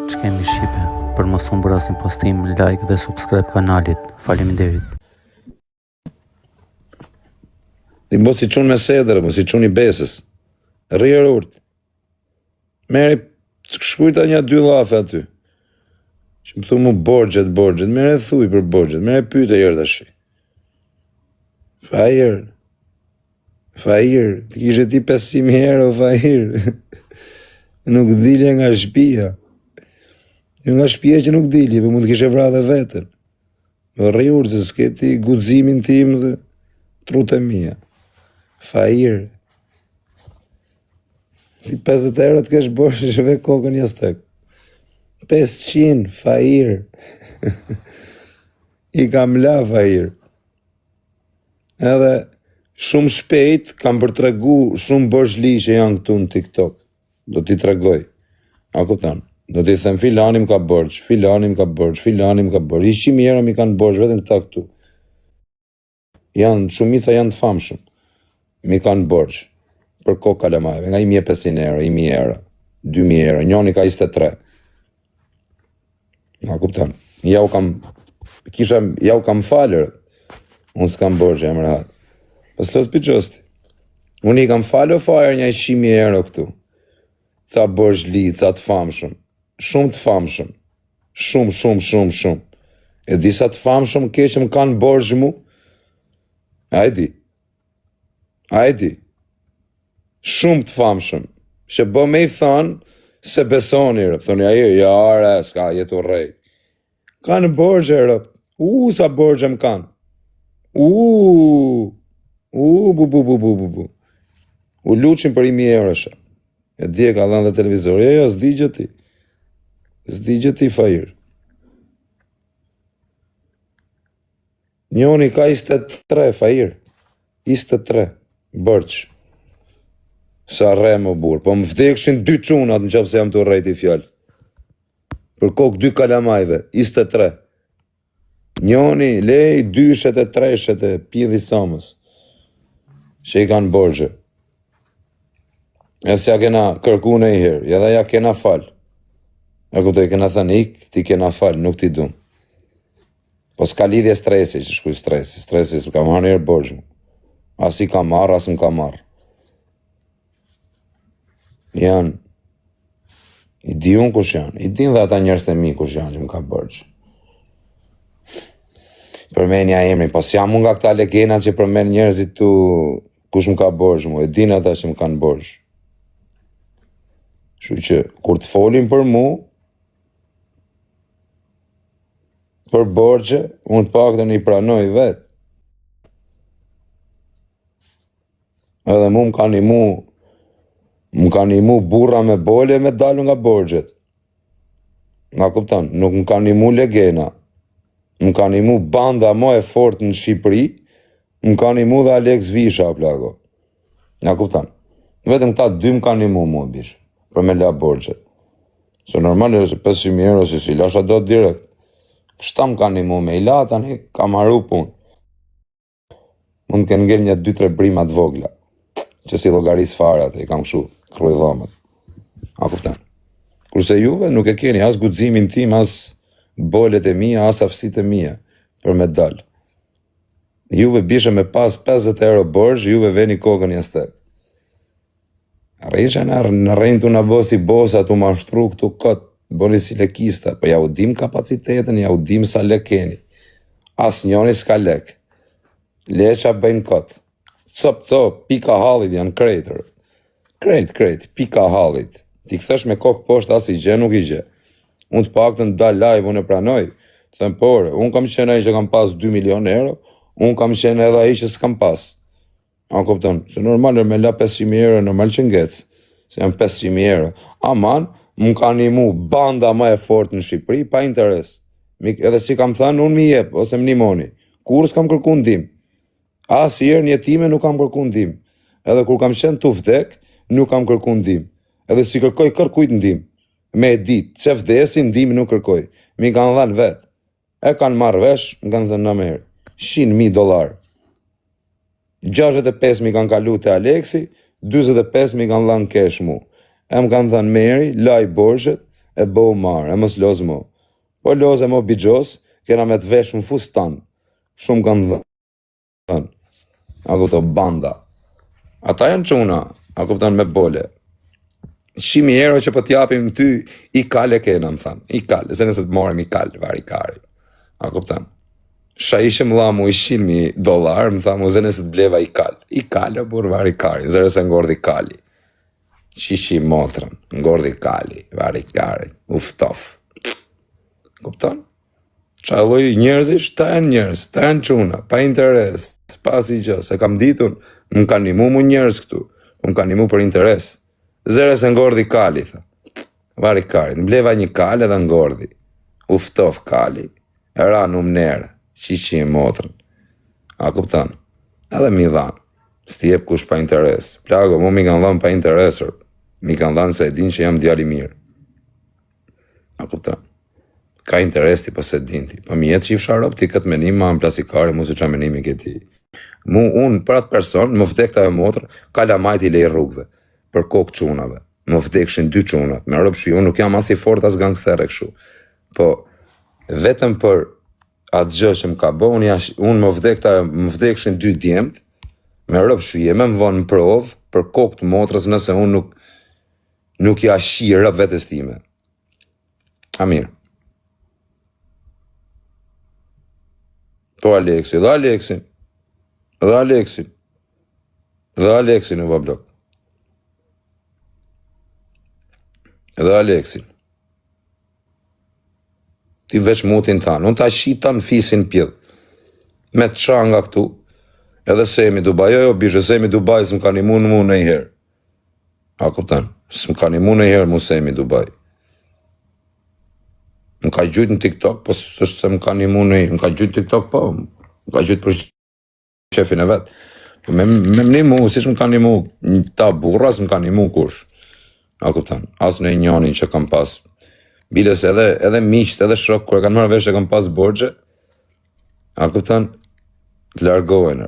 Ç'kemi shqipe, për mos humbur asnjë postim, like dhe subscribe kanalit. Faleminderit. Ti bo si çun me sedër, mo si çun i besës. Rri e urt. Merri shkrujta nja dy llafe aty. Që më thu mu borxhet, borxhet, merre thuj për borxhet, merre pyte herë tash. Fajer. Fajer, të kishe ti 500.000 euro, fajer. Nuk dilje nga shpia. Jo nga shpia që nuk dilje, po mund të kishe vra dhe veten. Më rri urtë, se s'ke ti guximin tim dhe trutë e mia. Fajer. Ti 50 euro të kesh borxh vë kokën në jastëk. 500, fajer. I kam la fajer. Edhe shumë shpejt kam për tregu shumë borxhli që janë këtu në TikTok. Do t'i tregoj. A kupton? Do t'i them filani më ka borxh, filani më ka borxh, filani më ka borxh. 100.000 euro m'i kanë borxh vetëm këta këtu. Janë shumica janë të famshëm. M'i kanë borxh për kokë kalamajve, nga 1500 euro, 1000 euro, 2000 euro, njoni ka 23. A kupton? Ja u kam kisha ja u kam falur. Unë s'kam borxh, jam rehat. Po s'los piçosti. Unë i kam falur fajer nja 100.000 euro këtu. Ca borxhli, ca të famshëm. Shumë të famshëm. Shumë, shumë, shumë, shumë. E di sa të famshëm ke që më kanë borxh mu? A e di? A e di? Shumë të famshëm. Që bë me i thanë se besoni, rëp. Thoni, ai, ja, re, s'ka, je tu rrejt. Kanë borxhe, rëp. U, sa borxhe më kanë. U, u, bu, bu, bu, bu, bu, bu. U luçin për 1000 euro shë. E di e ka dhënë dhe televizori. Jo, jo, s'di gjë ti. S'di gjë ti, Fair. Njoni ka 23, Fair. 23, borxh. Sa rre më burrë. Po më vdekshin dy çunat në qoftë se jam tu rrejt fjalë. Për kokë dy kalamajve, 23. Njoni, lej dyshet e treshet e pidhi samës, që i kanë borxhe. E s'ja kena kërku nëjherë, edhe ja kena fal. E kuptoj, kena thënë, ik, ti kena fal, nuk ti dum. Po s'ka lidhje stresi, që shkuj stresi, stresi s'më ka marrë njëherë borxh. As i ka marrë, as më ka marrë. Janë, i di unë kush janë, i din dhe ata njerëzit e mi kush janë që më ka borxh. Përmenja emrin, po s'jam unë nga këta legena që përmen njerëzit tu kush më ka borxh mu, e din ata që më kanë borxh. Kështu që, kur të folin për mu, për borxhe, unë të paktën i pranoj vetë. Edhe mu më ka nimu, më ka nimu burra me bole me dalë nga borxhet. Ma kupton, nuk më ka nimu legena. Më ka nimu banda më e fort në Shqipëri, më ka nimu dhe Alex Visha, plako. Ma kupton. Vetëm këta dy më ka nimu mua bish, për me la borxhet. Se normal është 500.000 euro si si lasha do direkt. Kështa më ka nimu me i la, tani kam haru punë. Mund të kenë ngel një 2-3 brima të vogla, që s'i llogaris fare atë, i kam kështu, kruj dhomët. A kupton? Kurse juve nuk e keni as guximin tim, as bolet e mia, as aftësitë e mia për me dal. Juve bishe me pas 50 euro borxh, juve veni kokën një stek. Rrisha në në rrenë tu na bo si bosa tu mashtru këtu kot, bëni si lekista, po ja u dim kapacitetin, ja u dim sa lek keni. Asnjoni s'ka lek. Leqa bëjnë kot. Cop cop, pika hallit janë krejt. Krejt, krejt, pika hallit. T'i kthesh me kokë poshtë as i gjë nuk i gjë. Unë të paktën dal live, unë e pranoj. Të them por, unë kam qenë ai që kam pas 2 milion euro, unë kam qenë edhe ai që s'kam pas. A kupton? Se normal me la 500.000 euro, normal që ngec. Se janë 500.000 euro. Aman, më ka nimu banda më e fortë në Shqipëri pa interes. Mi, edhe si kam thënë, unë mi jep, ose më nimoni. Kurrë s'kam kërku ndim. Asnjëherë në jetë time nuk kam kërku ndim. Edhe kur kam qenë tu vdek, nuk kam kërku ndim. Edhe s'i kërkoj kërkujt ndim. Me e ditë, se vdesi, ndim nuk kërkoj. Mi kanë dhanë vetë. E kanë marrë vesh, më kanë thënë na merr. 100.000 dollar. 65 mi kanë kalu te Aleksi, 45 mi kanë dhënë cash mu. E më kanë thënë merri, laj borxhet, e bëhu marë, e mos loz mo. Po loze mo bixhoz, kena me të vesh në fustan. Shumë kanë dhënë. A kupton, banda. Ata janë çuna, a kupton me bole. 100.000 euro që po t'japim ty, i kale kena, më thanë. I kale, se nëse të morëm i kal, vari kari. A kupton? Sha ishe më dha mu 100.000 dollar, më tha mu zë nëse të bleva i kal. I kal, o burrë, vari kari, zëre se ngordhi kali. Qiqi motrën, ngordhi kali, vari kari, u ftof. Kupton? Ça lloj njerëzish, ta janë njerëz, ta janë çuna, pa interes, pa asnjë gjë, se kam ditun, më kanë nimu mu njerëz këtu, po më kanë nimu për interes. Zëre se ngordhi kali, tha. Vari kari, në bleva një kal edhe ngordhi. U ftof kali, e ra në umnerë, qiqi e motrën. A kupton? Edhe m'i dhanë. S'ti jep kush pa interes. Plako, mu m'i kanë dhanë pa interes, m'i kanë dhanë se e din që jam djalë i mirë. A kupton? Ka interes ti, po s'e din ti. Po mi jetë qifsha rob, ti këtë menim, ma në plasikare, mu se ça menimi ke ti. Mu, unë, për atë person, më vdektë ajo motër, kalamajt i lej rrugëve, për kokë çunave. Më vdekshin dy çunat, me rob shi, unë nuk jam as i fort, as gangster e kështu. Po, vetëm për atë gjë që më ka bë, unë, jash, unë më vdektë ajo, më vdekshin dy djemt, me rob shi, e me më vonë në provë, për kokë të motrës, nëse unë nuk, Nuk ja shi rob vetes time. A mirë. Po Aleksi, dhe Aleksin. Dhe Aleksin. Dhe Aleksin u blok. Dhe Aleksin. Ti veç mutin tanë. Unë ta shi tanë fisin pjell. Me të qa nga këtu. Edhe Semi Dubai. Jo, jo, bishë, Semi Dubai s'më ka nimu në mu nëjherë. A kupton? S'më ka nimu nëjherë mu Semi Dubai. Më ka gjujt në TikTok, po s'është se më ka nimu në... Më ka gjujt në TikTok, po. Më ka gjujt për qefin e vet. Po me, me më nimu, siç më ka nimu ta burra, s'më ka nimu kush. A kupton? As në njonin që kam pas. Biles edhe, edhe miqt, edhe shok, kur e kanë marrë vesh që kam pas borxhe, a kupton? Të largohen.